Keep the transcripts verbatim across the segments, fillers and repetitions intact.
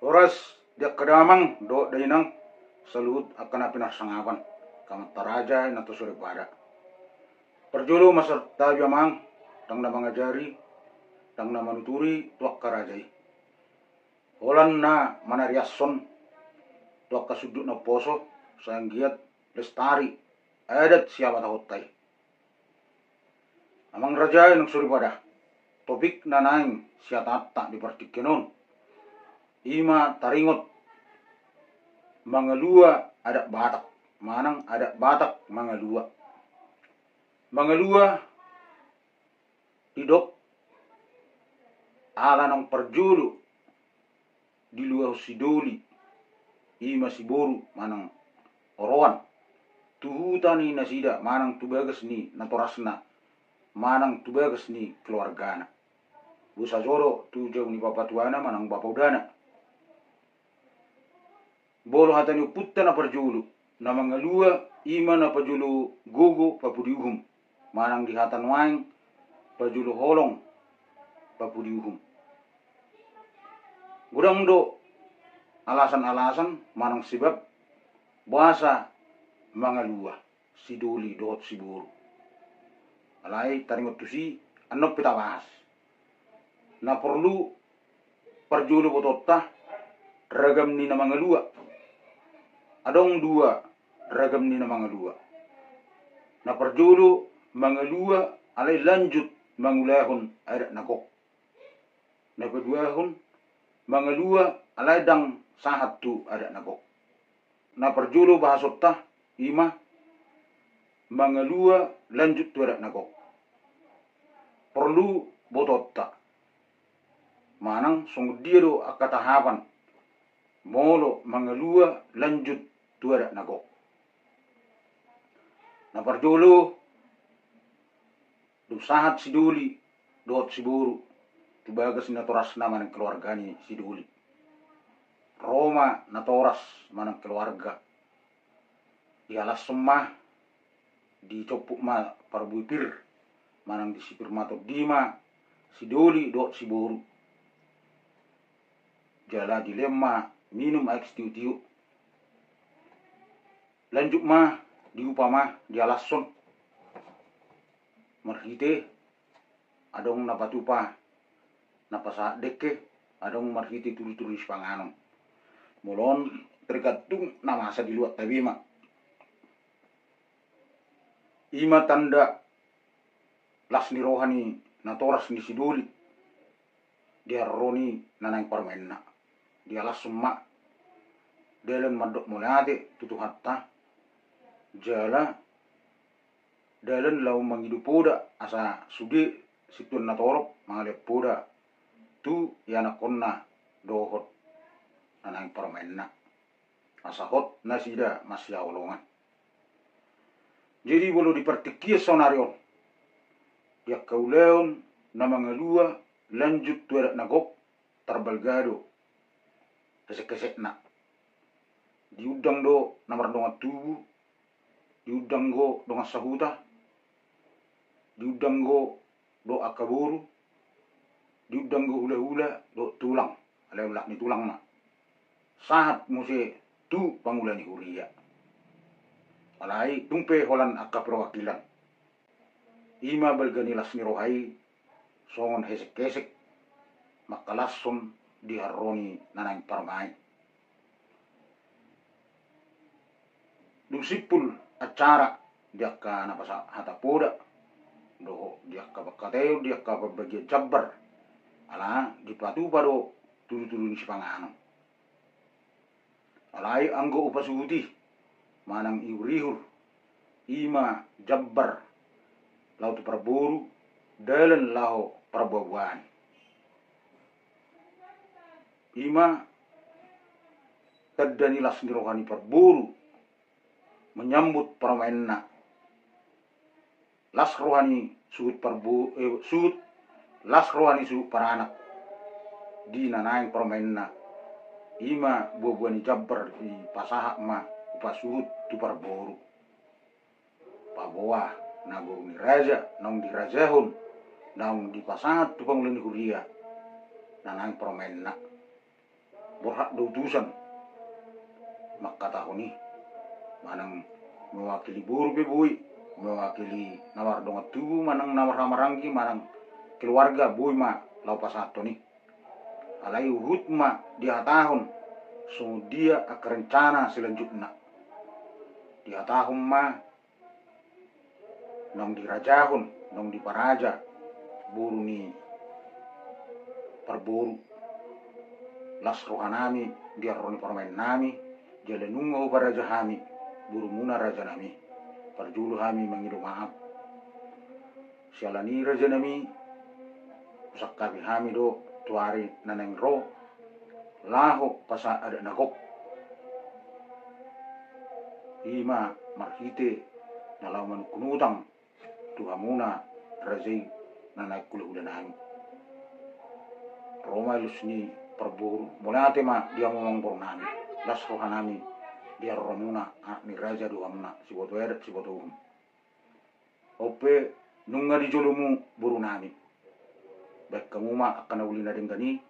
Horas di angka damang dohot dainang, saluhut angka na pinarsangapan, angka amanta raja, inanta soripada. Parjolo ma santabi amang, ndang na mangajari, ndang na manuturi tu angka raja i. Holan na manariashon tu angka sundut na umposo, sai anggiat lestari adat sihabatahonta i. Amang raja, inang soripada, topik na naeng siataanta di partingkian on, i ma taringot mangalua adat Batak, manang adat Batak mangalua. Mangalua didok ala naung parjolo diluahon sidoli, i ma siboru manang oroan, tu huta ni nasida manang tu bagas ni natorasna manang tu bagas ni keluargana. Boasa jo do tu jabu ni bapatuana manang bapaudana. Molo hata ni ompunta na parjolo, na mangalua i ma na pajolo gogo papudi uhum, manang di hata nuaeng pajolo holong papudi uhum. Godang do alasan-alasan manang sebab boasa mangalua sidoli dohot siboru. Alai taringot tusi, annon pe tabahas. Na porlu parjolo botoonta ragam ni na mangalua. Adong dua ragam ni na mangalua. Na parjolo mangalua alai lanjut mangulahon adat na gok. Na paduahon mangalua alai ndang sahat tu adat na gok. Na parjolo bahasonta i ma mangalua lanjut tu adat na gok. Porlu botoonta manang songon dia do angka tahapan molo mangalua lanjut tu adat na gok. Na parjolo, dung sahat sidoli dohot siboru tu bagas ni natorasna manang keluarga ni sidoli, ro ma natoras manang keluarga, dihalashon ma, dicomput ma parbue pir manang disipir ma tondi ma sidoli dohot siboru, jala dilehon ma minum aek sitiotio. Lanjut ma, diupa ma, dihalashon marhite adong na patupa na pasahat dengke, adong marhite tudutudu ni sipanganon. Molo on tergantung na masa di luatta be ma. I ma tanda las ni roha ni natoras ni sidoli di haroro ni na naeng parumaenna. Dihalashon ma dalan mandok mauliate tu Tuhanta, jala dalan laho mangido poda asa sude sintua na torop mangalehon poda tu ianakhonna dohot na naeng parumaenna, asa hot nasida masihaholongan. Jadi molo di partingkian saonari on, di angka ulaon na mangalua lanjut tu adat na gok, tarbalga do hesekhesekna. Diundang do na mardongan tubu, diundang do dongan sahuta, diundang do dohot angka boru, diundang do hulahula dohot tulang, alai olat ni tulang ma. Sahat muse tu pangula ni huria. Alai tung pe holan angka perwakilan. I ma balga ni las ni roha i songon hesekhesek manghalashon di haroro ni na naeng parumaen. Dung simpul acara di angka na pasahat hata poda dohot di angka pangkataion, di angka pambagian jambar, ala dipatupa do tudutudu ni sipanganon. Alai anggo upa suhut i manang ihurihur, i ma jambar laho tu parboru, dalan laho parbuabuaan. I ma tanda ni las ni roha ni parboru menyambut parumaenna. Las roha ni suhut parbo-, eh, suhut, las roha ni suhut paranak di na naeng parumaenna. I ma buabua ni jambar dipasahat ma upa suhut tu parboru. Paboa na gok ni raja naung dirajahon, naung dipasahat tu pangula ni huria na naeng parumaenna. borhat do utusan mangkatahon i. Manang mewakili boru pe boi, mewakili na mardongan tubu, manang na marhahamaranggi, manang keluarga, boi ma laho pasahathon i. Alai huhut ma dihatahon songon dia angka rencana selanjutna. Dihatahon ma naung dirajahon, naung diparaja boru ni parboru. Las rohanami di haroro ni parumaennami, jala nunga huparaja hami borumuna rajanami. Parjolo hami mangido maaf. Siala ni i rajanami, husangkapi hami do tu ari na naeng ro laho pasahat adat na gok. I ma marhite na laho manungkun utang tu hamuna raja i na naeng hulahulanami. Ro ma alus ni parboru, mauliate ma di hamu amangborunami. Las rohanami di haroronmuna, anak ni raja do hamuna, siboto adat siboto uhum. On pe nunga di jolomu borunami. Baen hamu ma angka na uli na denggan i,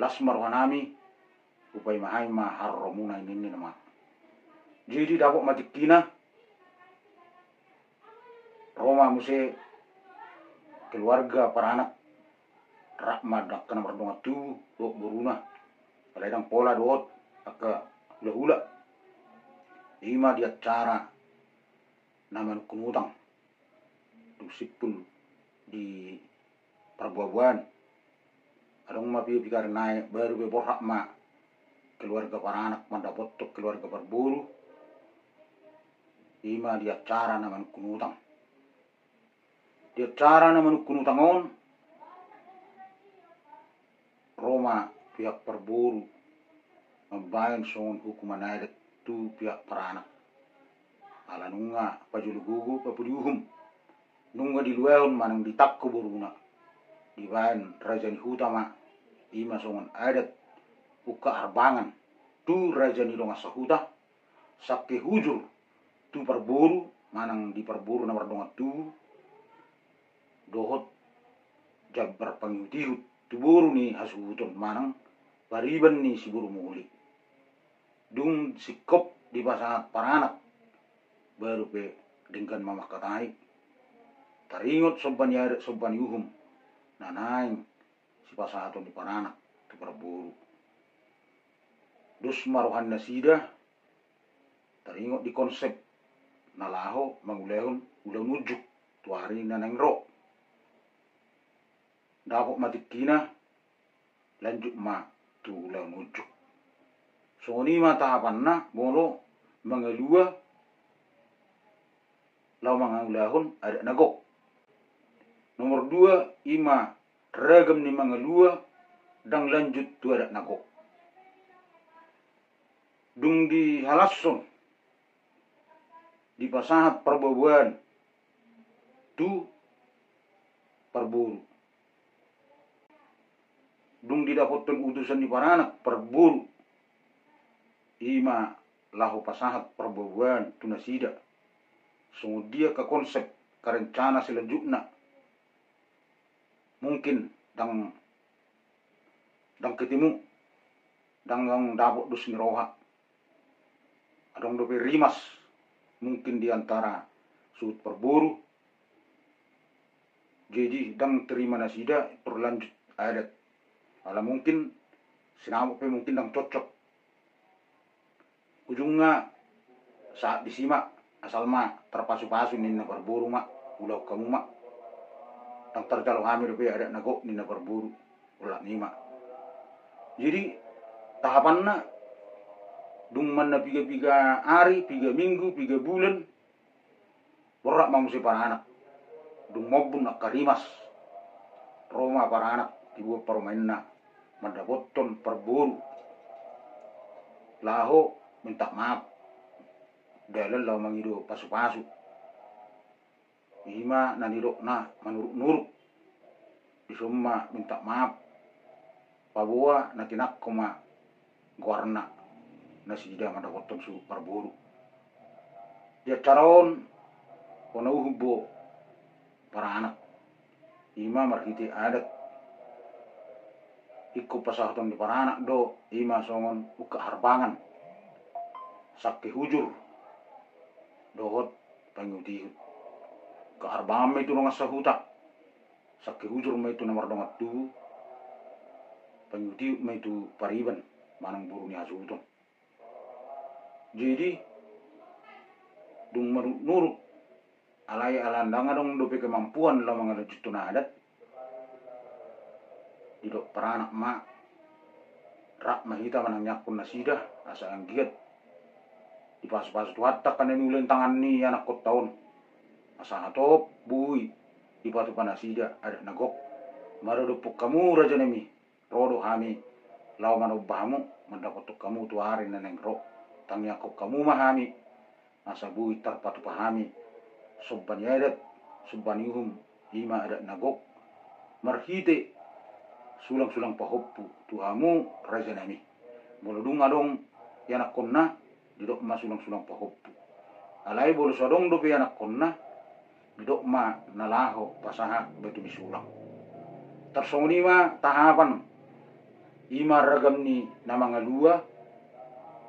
las ma rohanami, hupaima hami ma haroromuna i, ninna ma. Jadi dapot ma tingkina, ro ma muse keluarga paranak, rap ma angka na mardongan tubu dohot boruna. Alai ndang pola dohot angka hulahula. I ma di acara na manungkun utang. Dung simpul di parboaboaan, adong ma piga-piga ari nai, baru pe borhat ma keluarga paranak mandapothon keluarga parboru. I ma di acara na manungkun utang. Di acara na manungkun utang on, ro ma pihak parboru mambaen songon hukuman adat tu pihak paranak. Ala nunga pajolo gogo, papudi uhum, nunga diluahon manang ditangko boruna, dibaen raja ni huta ma, i ma songon adat ungkap harbangan tu raja ni dongan sahuta, sangke hujur tu parboru manang di parboru na mardongan tubu, dohot jambar pangihut-ihut tu boru ni hasuhuton manang pariban ni si boru muli. Dung singkop dipasahat paranak, baru pe denggan ma mangkatai. Taringot somba ni adat somba ni uhum na naeng sipasahaton ni paranak tu parboru. Dos ma roha ni nasida, taringot di konsep na laho mangulahon ulaon unjuk tu ari na naeng ro. Dapot ma tingkina, lanjut ma tu ulaon unjuk. Songon i ma tahapanna molo mangalua laho mangulahon adat na gok. Nomor dua, i ma ragam ni mangalua ndang lanjut tu adat na gok. Dung dihalashon, dipasahat parboaboaan tu parboru. Dung didapothon utusan ni paranak, parboru, i ma laho pasahat parboaboaan tu nasida. Songon dia angka konsep, angka rencana selanjutna. Mungkin ndang, ndang ketemu, ndang, ndang dapot dos ni roha. Adong dope rimas mungkin di antara suhut parboru. Jadi ndang terima nasida berlanjut adat. Ala mungkin sinamot pe mungkin ndang cocok. Ujungna sahat disi ma, asal ma tarpasupasu ninna parboru ma, ulahon hamu ma. Ndang tarjalo hami dope adat na gok ninna parboru. Olat ni ma. Jadi tahapanna, dung manang piga-piga ari, piga minggu, piga bulan, borhat ma muse paranak. Dung mombun angka rimas, ro ma paranak tibuan parumaenna mandapothon parboru laho minta maaf. Dalan laho mangido pasupasu. I ma na nidokna manuruk-nuruk. Dison ma minta maaf. Paboa na tinangko ma goarna nasida mandapothon suhut parboru. Di acara on, hona uhum do paranak. I ma marhite adat. Ingkon pasahaton ni paranak do, i ma songon ungkap harbangan, sangke hujur dohot pangihut-ihut. Ungkap harbangan ma i tu dongan sahuta, sangke hujur ma i tu na mardongan tubu, pangihut-ihut ma i tu pariban manang boru ni hasuhuton. Jadi dung manurut-nurut, alai ala ndang adong dope kemampuan laho mangalanjuthon adat, didok paranak ma, rap ma hita manangiangkon nasida asa anggiat dipasu-pasu Tuhanta angka na niula ni tangan ni anakkonta on, asa hatop boi dipatupa nasida adat na gok. Maradophon hamu rajanami, ro do hami laho manomba hamu, mandapothon hamu tu ari na naeng ro. Tangiangkon hamu ma hami asa boi tarpatupa hami somba ni adat, somba ni uhum, i ma adat na gok, marhite sulang-sulang pahompu tu hamu rajanami. Molo dung adong ianakkonna, didok ma sulang-sulang pahompu. Alai molo so adong dope ianakkonna, didok ma na laho pasahat batu ni sulang. Tarsongon i ma tahapan, i ma ragam ni na mangalua.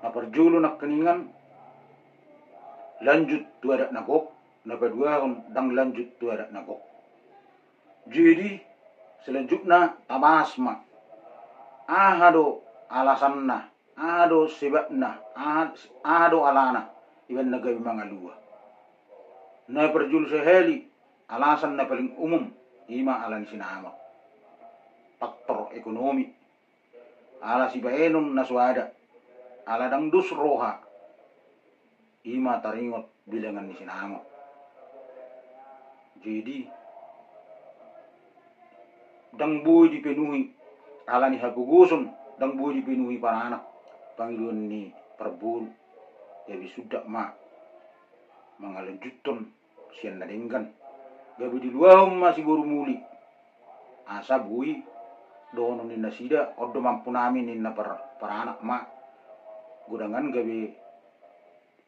Na parjolo nangkiningan, lanjut tu adat na gok. Na paduahon, ndang lanjut tu adat na gok. Jadi selanjutna tabahas ma, aha do alasanna, aha do sebabna, aha, aha do alana ibaen na gabe mangalua. Na parjolo sahali, alasan na paling umum, i ma ala ni sinamot, faktor ekonomi. Ala sibaenon na soada, ala ndang dos roha, i ma taringot bilangan ni sinamot. Jadi ndang boi dipenuhi, ala ni hapogoson, ndang boi dipenuhi paranak pangidoan ni parboru. Jadi sundat ma mangalanjuthon sian na denggan. Gabe diluahon ma si boru muli, asa boi dohonon ni nasida, on do mampunami ninna par-, paranak ma. Godangan gabe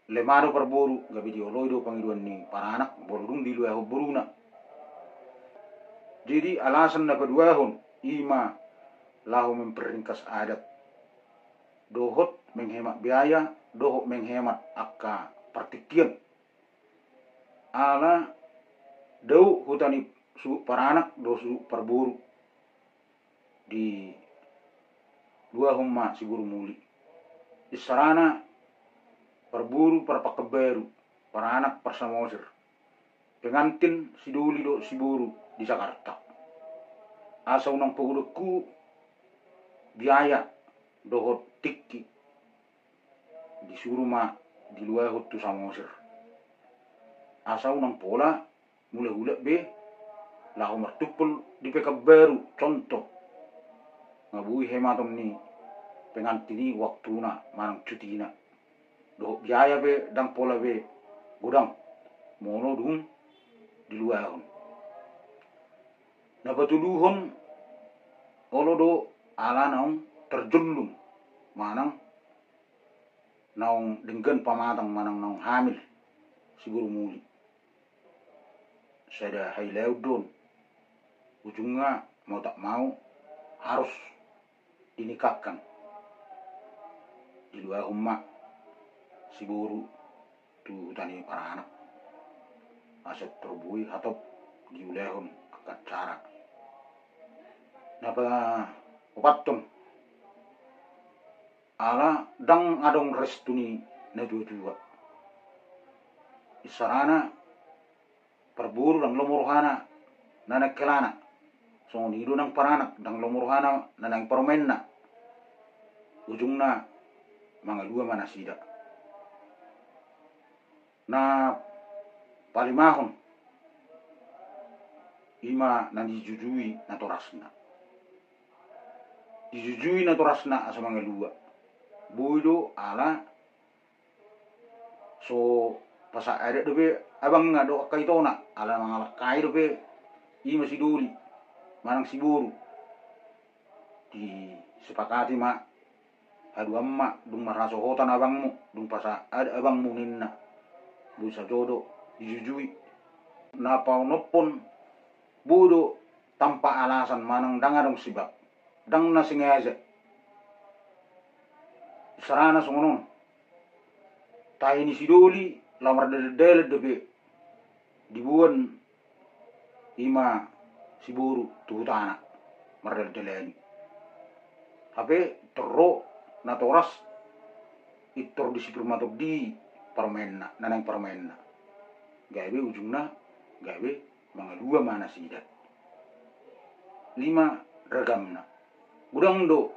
lemah do parboru, gabe dioloi do pangidoan ni paranak molo dung diluahon boruna. Jadi alasan na paduahon, i ma laho memperingkas adat dohot menghemat biaya, dohot menghemat angka partingkian. Ala dao huta ni suhut paranak dohot suhut parboru, diluahon ma si boru muli. Isarana parboru par Pekanbaru, paranak par Samosir, pengantin si doli dohot si boru di Jakarta. Asa unang pagodanghu biaya dohot tingki, disuru ma diluahon tu Samosir. Asa unang pola mulak-ulak be laho martumpol di Pekanbaru, contoh, nga boi hematon ni pengantin i waktuna manang cutina. Dohot biaya pe ndang pola be godang molo dung diluahon. Na patoluhon, olo do ala naung tarjollum manang naung denggan pamatang manang naung hamil si boru muli. Sada hailaon do on. Ujungna mau tak mau harus dinikahkan. Diluahon ma si boru tu huta ni paranak, asa tor boi hatop diulahon angka acara. Na paopathon, ala ndang adong restu ni natua-tua. Isarana parboru ndang lomo rohana na naeng helana. Songon i do nang paranak, ndang lomo rohana na naeng parumaenna. Ujungna mangalua ma nasida. Na palimahon, i ma na dijujui natorasna. Dijujui natorasna asa mangalua. Boi do ala so pasahat adat dope abangna dohot angka itona, ala mangalangkai dope i ma si doli manang si boru. Disepakati ma, haduan ma, dung marhasohotan abangmu, dung pasahat adat abangmu ninna. Boi sajo do dijujui. Na paonomhon, boi do tanpa alasan manang ndang adong sebab. Ndang na sengaja. Isarana songon on. Tahi ni si Doli laho mardalan-dalan dope diboan i ma si boru tu hutana mardalan-dalani. Hape tor ro natoras, pintor disipir ma tondi parmaenna, na naeng parmaenna. Gabe ujungna gabe mangalua ma nasida. Lima ragamna. Godang do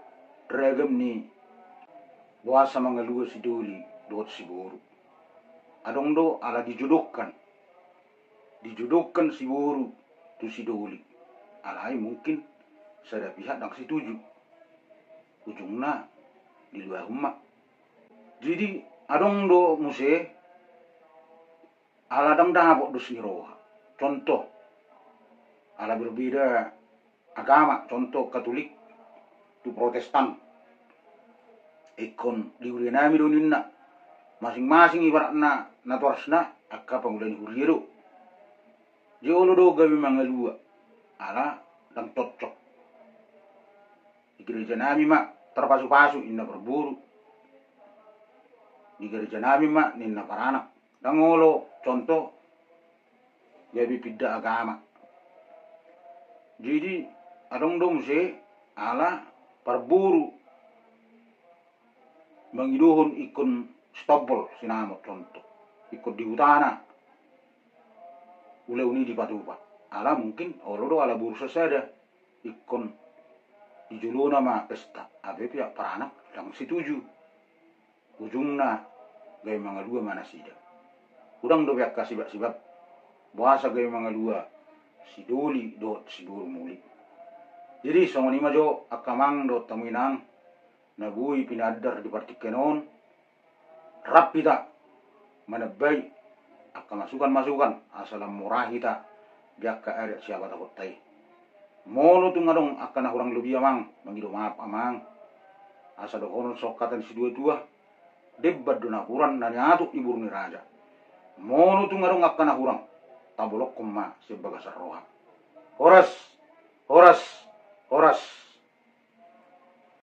ragam ni boasa mangalua si Doli dohot si boru. Adong do ala dijodohkan. Dijodohkan si boru tu si Doli. Alai mungkin sada pihak ndang setuju. Ujungna diluahon ma. Jadi adong do muse ala ndang dapot dos ni roha. Contoh, ala berbeda agama, contoh Katolik tu Protestan. Ingkon di huria nami do ninna. Masing-masing ibaratna natorasna angka pangula ni huria do. Jadi olo do gabe mangalua ala ndang cocok. Di gereja nami ma tarpasu-pasu ninna parboru. Di gereja nami ma ninna paranak. Ndang olo, contoh, gabe pinda agama. Jadi adong do muse ala parboru mangidohon ingkon sitombol sinamot, contoh, ingkon di hutana ulaon i dipatupa. Ala mungkin olo do ala boru sasada ingkon di jolona ma pesta, hape pihak paranak ndang setuju. Ujungna gabe mangalua ma nasida. Godang dope angka sibak-sibak boasa gabe mangalua si Doli dohot si boru muli. Jadi songon i ma jo angka amang dohot hamu inang na boi pinaandar di partingkian on. Rap hita manambai angka masukan-masukan asa lam mora hita di angka adat sihabatahonta i. Molo tung adong angka na hurang lobi amang, mangido maaf amang. Asa dohonon songon hata ni situa-tua, demban do napuran na niatuk ni boru ni raja. Molo tung adong angka na hurang, tabolongkon ma sian bagasan roha. Horas, horas, horas.